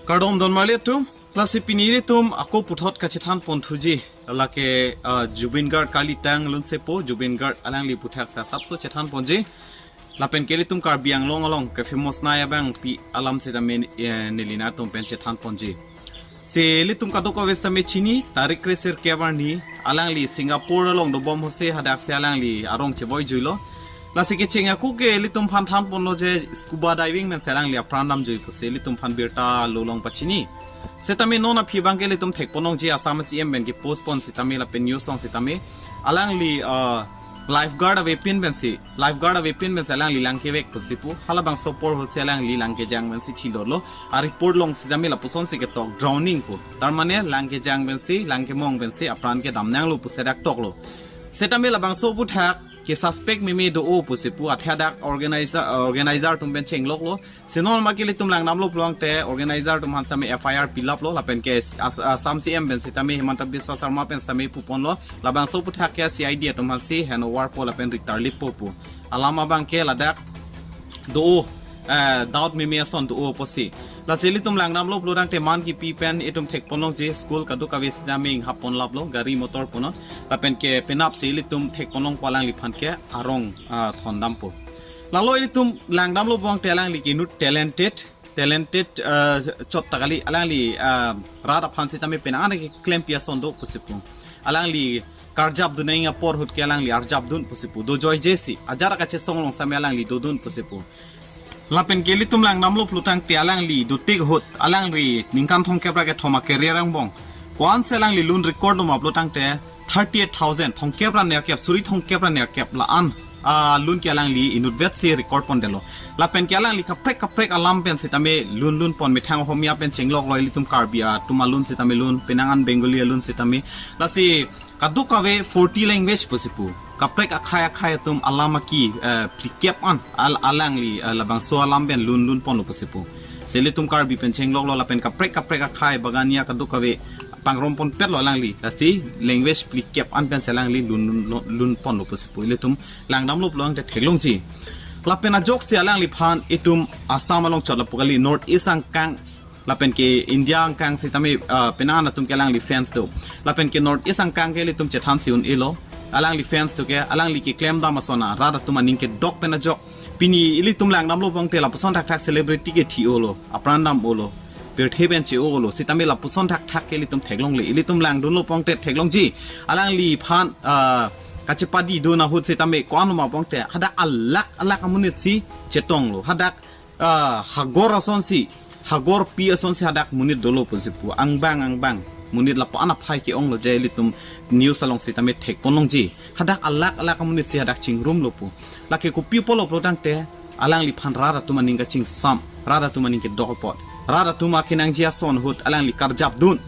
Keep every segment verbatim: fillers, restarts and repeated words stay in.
Kardom don marli atum, lasi pini ilitum ako puthot kachethan ponthuji. Lake, ah, Zubeen Garg kalitang lunsepo, Zubeen Garg alangli aphuthak si asapso chethan ponji. Lapen ke ilitum Karbi Anglong along ke famous nai abangpi alam sitame, eh, neli nangtum pen chethan ponji. Si ilitum kadokave sitame chini, tarik kresirkep arni, alangli Singapore along dobom ahut si hadak si alangli arong chevoijuilo. Lasi kecheng ako ke ilitum aphan than ponlo je scuba diving pen si alangli apran damjui pusi ilitum aphan birta lo along pachini. Sitame non aphi abangke ilitum thek ponnangji, Assam C M pen ke post pon sitame lapen news along sitame alangli, ah, lifeguard avepin pensi, lifeguard avepin pensi alangli lang kevek pusi pu, halabangso apor ahut si alangli lang kejang pensi thilotlo. A report along sitame lapuson si ketok, drowning pu. Tar mane lang kejang pensi, lang kemong pensi apran kedam nanglo pusi dak toklo. Sitame labangso aphuthak ke suspect meme do-o pusi pu, athe dak organizer, organizer atum pen chengloklo. Si non ma ke ilitum langdamlo pulote organizer atum aphan sitame F I R pilaplo, lapen ke As-, Assam C M pen sitame Himanta Biswa Sarma pen sitame puponlo, labangso aphuthak ke C I D atum aphan si handover po lapen ritarlip po pu. Alam abangke ladak do-o, eh, doubt meme ason do-o pusi. Lasi ilitum langdamlo pulotangte man kipi pen itum thek ponnangji, school kadokave sitame inghap ponlaplo, gari motor punon. Lapen ke penap si ilitum thek ponnangpo alangliphan ke arong, ah, thondampo. Lalo ilitum langdamlo pulote alangli ke inut talented, talented, ah, chot ta kali, alangli, ah, rat aphan sitame penang an keklempi ason do pusi pu. Alangli karjapdun nangji apor ahut ke alangli arjapdun pusi pu. Dojoijesi, ajat kachesong along sitame alangli dodun pusi pu. Lapen ke ilitum langdamlo pulotangte alangli dotik ahut, alangli ningkan thomkep ra kethom a-career angbong, ko-an si alangli lun record doma pulotangte thirty-eight thousand, thomkep ra nerkep, suri thomkep ra nerkep la-an, ah, lun ke alangli inutvet si record pondetlo. Lapen ke alangli kaprek kaprek alam pen sitame lun lun pon, methang Ohomia pen chengloklo, ilitum Karbi atum alun sitame lun, penang an Bengali alun sitame. Lasi kadokave forty language pusi pu. Kaprek akhai akhai atum alam aki, eh, phlikep an al-, alangli, eh, labangso alam pen lun lun ponlo pusi pu. Si ilitum Karbi pen chengloklo lapen kaprek kaprek akhai Bagania kadokave pangrum ponpetlo alangli. Lasi language phlikep an pen si alangli lun, lun, lun ponlo pusi pu. Ilitum langdamlo pulotangte theklongji. Lapen ajoksi alangliphan itum Assam along chot lapu kali, North East angkang lapen ke India angkang sitame, ah, penang an atum ke alangli fans do. Lapen ke North East angkang ke ilitum chethan si un-elo. Alangli fans do ke, alangli keklem dam ason a rat atum aning kedok pen ajok. Pini ilitum langdamlo pulote lapuson thakthak celebrity ke thi-olo, apran dam-olo, pirthe pen che-olo, sitame lapuson thakthak ke ilitum theklongle, ilitum langdunlo pulote theklongji. Alangliphan, ah, kachepadidun ahut sitame ko-an ma pulote hadak alakh alakh amonit si chetonglo. Hadak, ah, hagor asonsi, hagorpi asonsi hadak monit dolo pusi pu. Angbang angbang monit lapu-an aphai ke-onglo je ilitum news along sitame thek ponnangji. Hadak alakh alakh amonit si hadak chingrumlo pu. Lake kopi apotlo pulotangte alangliphan rat atum aning kachingsam, rat atum aning kedok apot, rat atum akenangji ason ahut alangli karjapdun.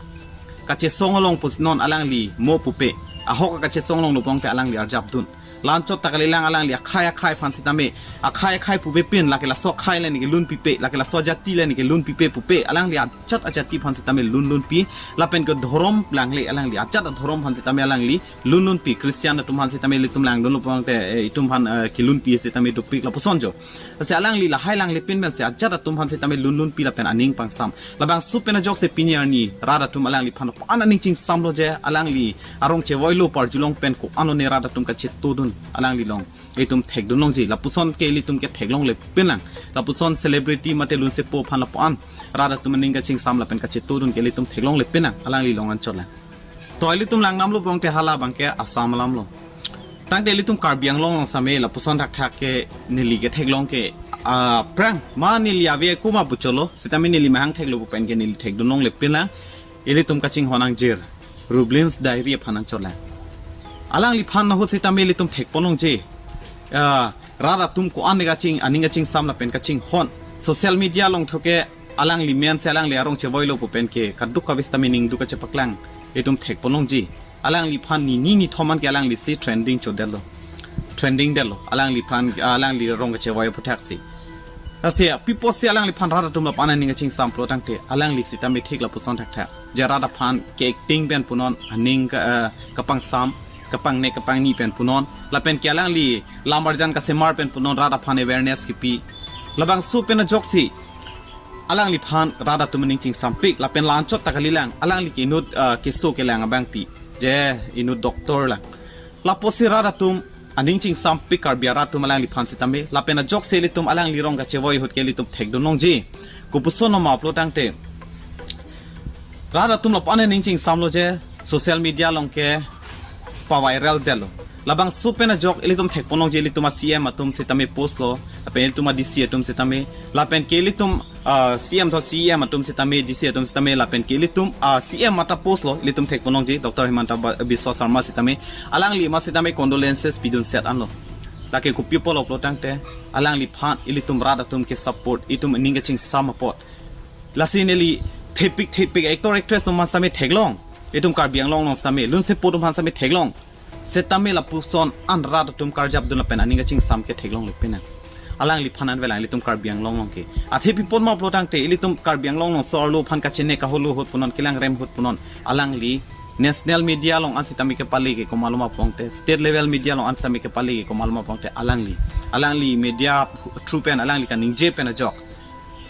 Kachesong along pusi non alangli mo pupe. Ahok kachesong alonglo pulote alangli arjapdun. La-an chot ta kalilang, alangli akhai akhai aphan sitame, akhai akhai pupepin, lake laso akhai le neke lun pipe, lake laso ajati le neke lun pipe pupe, alangli ajat ajati aphan sitame lun lun pi. Lapen ke dhorom langle, alangli ajat adhorom aphan sitame alangli lun lun pi. Christian atum aphan sitame ilitum langdunlo pulote, eh, itum aphan, eh, kelun pi sitame dopik lapuson jo. Lasi alangli lahai langle pin pensi ajat atum aphan sitame lun lun pi lapen aning pangsam. Labangso pen ajoksi pini arni rat atum alangliphan pan aning chingsamlo je alangli arong chevoilo parjulong pen ko-an lone rat atum kachetodun alangli along. Itum thekdun longji, lapuson ke ilitum ke theklongle pinlang. Lapuson celebrity mate lunsepo aphan lapu-an rat atum aning kachingsam lapen kachetodun ke ilitum theklongle pinlang, alangli along anchot lang. To ilitum langdamlo pulote hala abangke Assam alamlo. Tangte ilitum Karbi Anglong along sitame lapuson thakthak ke neli ketheklong ke, ah, aphrang ma neli ave kuma pu cholo, sitame neli mahang theklo pu pen ke neli thekdun longle pinlang. Ilitum kachinghon angjir, Rublin's Diary aphan anchot lang. Alangliphan ahut sitame ilitum thek ponnangji. Ah, rat atum ko-an ne kaching, aning kachingsam lapen kachinghon. Social media along thu ke alangli men si alangli arong chevoilo pu pen ke kadokave sitame ningduk kachepaklang. Itum thek ponnangji. Alangliphan nini nithom an ke alangli si trending chodetlo. Trending detlo. Alangliphan, alangli arong kachevoi aphuthak si. Lasi, pi apotsi alangliphan rat atum lapu-an aning kachingsam pulotangte, alangli sitame thik lapuson thakthak. Je rat aphan ke acting pen punon, aning ka, eh, kapangsam, kapangnek kapangni pen punon. Lapen ke alangli lam arjan kasemar pen punon, rat aphan awareness kipi. Labangso pen ajoksi alangliphan rat atum aning chingsampik, lapen la-anchot ta kalilang, alangli ke inut, ah, keso kelang abangpi, je inut doctor lang. Lapusi rat atum aning chingsampik Karbi arat atum alangliphan sitame, lapen ajoksi ilitum alangli rong kachevoi ahut ke ilitum thekdun longji. Kopuson ma pulo tangte, rat atum lapu-an aning chingsamlo je social media along ke pa-viral detlo. Labangso pen ajok ilitum thekpon longji, ilitum a-C M atum sitame postlo, lapen ilitum a-D C atum sitame, lapen ke ilitum, ah, C M tho C E M atum sitame, D C atum sitame, lapen ke ilitum, ah, C M mata postlo, ilitum thekpon longji, Doctor Himanta Ba-, Biswa Sarma sitame, alangli ma sitame condolences pidunset anlo. Lake kopi apotlo pulo tangte, alangliphan ilitum rat atum ke support, itum aning kachingsam apot. Lasi neli thepik thepik actor actress atum aphan sitame theklong, itum Karbi Anglong along sitame, lunsepo atum aphan sitame theklong. Setame lapuson an rat atum karjapdun lapen aning kachingsam ke theklongle pena. Alangliphan an velang ilitum Karbi Anglong along ke. Athe pi apot ma pulo tangte, ilitum Karbi Anglong along so-arlo aphan kachene kaholo ahut punon, kelangrem ahut punon, alangli national media along an sitame kepale ke komatlo ma pulo tangte, state level media along an sitame kepale ke komatlo ma pulo tangte, alangli, alangli media through pen, alangli kaningje pen ajok.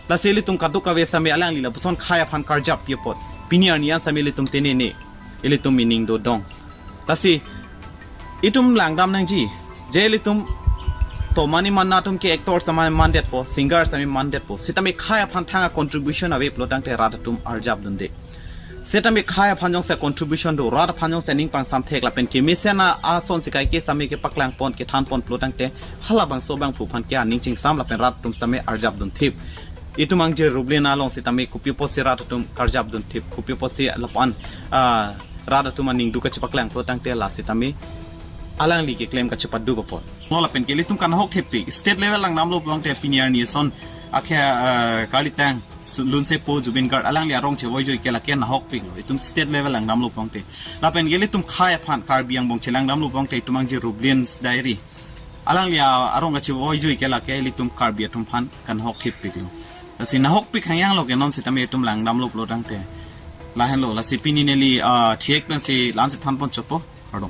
Lasi ilitum kadokave sitame alangli lapuson khei aphan karjappi apot, pini arni an sitame ilitum tenene, ilitum meaning dodong. Lasi itum langdam nangji, je ilitum to mane man atum ke actor sitame mandetpo, singer sitame mandetpo, sitame khei aphan thang a-contribution ave pulo tangte rat atum arjapdunde. Setame khei aphan jongsi contribution do, rat aphan jongsi aning pangsamthek lapen kemesen a-ason si kaike sitame kepaklangpon, kethanpon pulo tangte, halabangso abangphu aphan ke aning chingsam lapen rat atum sitame arjapdun thip. Itum Angje Rublin along sitame kopi apotsi rat atum karjapdun thip, kopi apotsi lapu-an, ah, rat atum aning duk kachepaklang pulo tangte la sitame alangli keklem kachepadu apot. Lo lapen ke ilitum kanahok thepik, state level langdamlo pulo tangte pini arni ason akhei, ah, kalitang, su-, lunsepo Zubeen Garg alangli arong chevoijoi ke lake nahokpiklo, itum state level langdamlo pulo tangte. Lapen ke ilitum khei aphan Karbi angbong chelangdamlo pulo tangte itum Angje Rublin's Diary, alangli a-, arong kachevoijoi ke lake ilitum Karbi atum aphan kanahok thepiklo. Lasi nahokpik hangyanglo ke non sitame itum langdamlo pulo tangte. Lahenlo, lasi pini neli, ah, thiek pensi la-ansi thanpon chotpo, kardom.